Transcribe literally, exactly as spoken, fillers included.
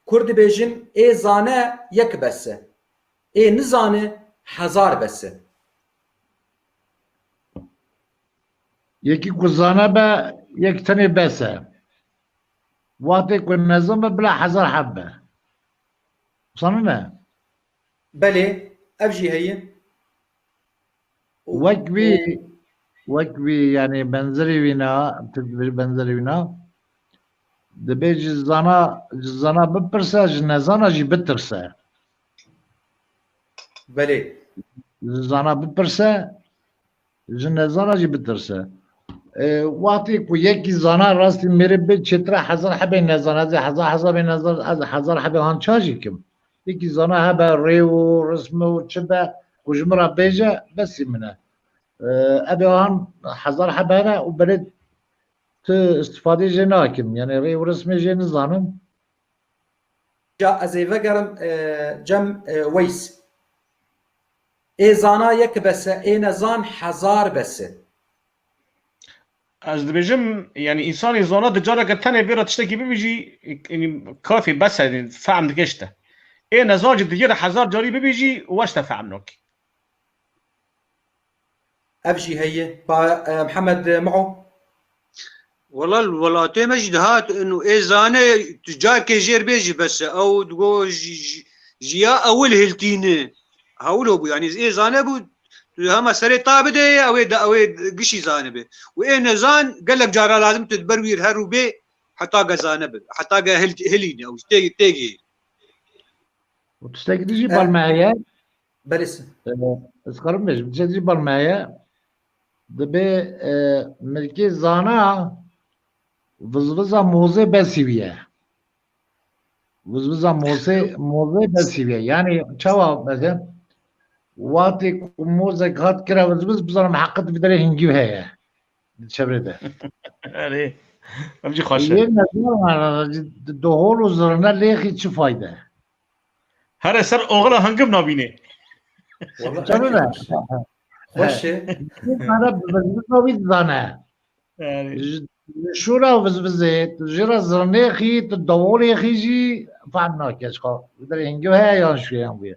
Kur dibêjin, ê zane yek bes e. Ê nizane hezar bes e. Yekî ku zane be, yek tenê bes e. Wextê ku nezan be, bila hezar heb be. Wisa ne? Belê, ev jî heye. Wek wî, wek wî, yani benzerî wîna, tu dibêjî benzerî wîna. Dibê ji zana, ji zana bipirse, ji nezana jî bitirse. Belê. Ji zana bipirse, ji nezana jî bitirse. E, wextê ku yekî zana rastî mêrê bi çêtira hezar hebê nezana, ez ê hezar hezabê nezana, ez hezar hebê han ça jî kim. Yekî zana hebe rê û risme û çi be, ku ji min re bêje, besî min e. E, ebê han hezar hebe hene û belê tu istifadê jê nakim. Yani rê û rismê jê nizanim. Ca ez ê vegerim, e, cem, e, Weys. Ê zana yek bes e, ê nezan hezar bes e. Ez dibêjim, yani însanê zana di careke tenê vê re tiştekî bibêjî, yani kafî bes e, yani fehm dike işte. Ê nezan jî di vê re hezar carî bibêjî, weş te fehm nakî. Ev jî heye. Pa, e, Mihemed Miho. Wela li welatê me jî dihat û ê zane tu carkê jêr bêjî bes e. Ew digo ji, ji, ji ya ewil hiltîne. Hewlo bû, yanî ê zane bû, tu hema serê ta bidê, ew ê da, ew ê gişî zanibe. Û ê nezan gelek cara lazim tu di ber wî her û bê heta ge zane be. Heta ge hil-, hilîne ew tê-, têgihê. Û tiştekî dî jî bal me heye. Belê se. Ez karim bêjim, tiştekî dî jî bal me heye. Dibê, e, milkê zana vizviza mozê besî wî ye. Vizviza mozê, mozê besî wî ye. Yani çawa, mesela, wextê ku mozek hat kira vizviz, bizanim heqet bi derê hingî heye. Di çevrê de. Erê. Ev jî xweş e. Yê nezan, di hol û zirne lêxî çi fayde? Here ser oxila hingim nabînê. Wala Çawa ne? Xweş e. Zana bi vizviza wî dizane. Yani. Ji, ji şûra vizvizê, tu jê re zirnêxî, tu dawolêxî jî fehm nake. Ji xwe, bi derê hingî heye yan şûyan bûye.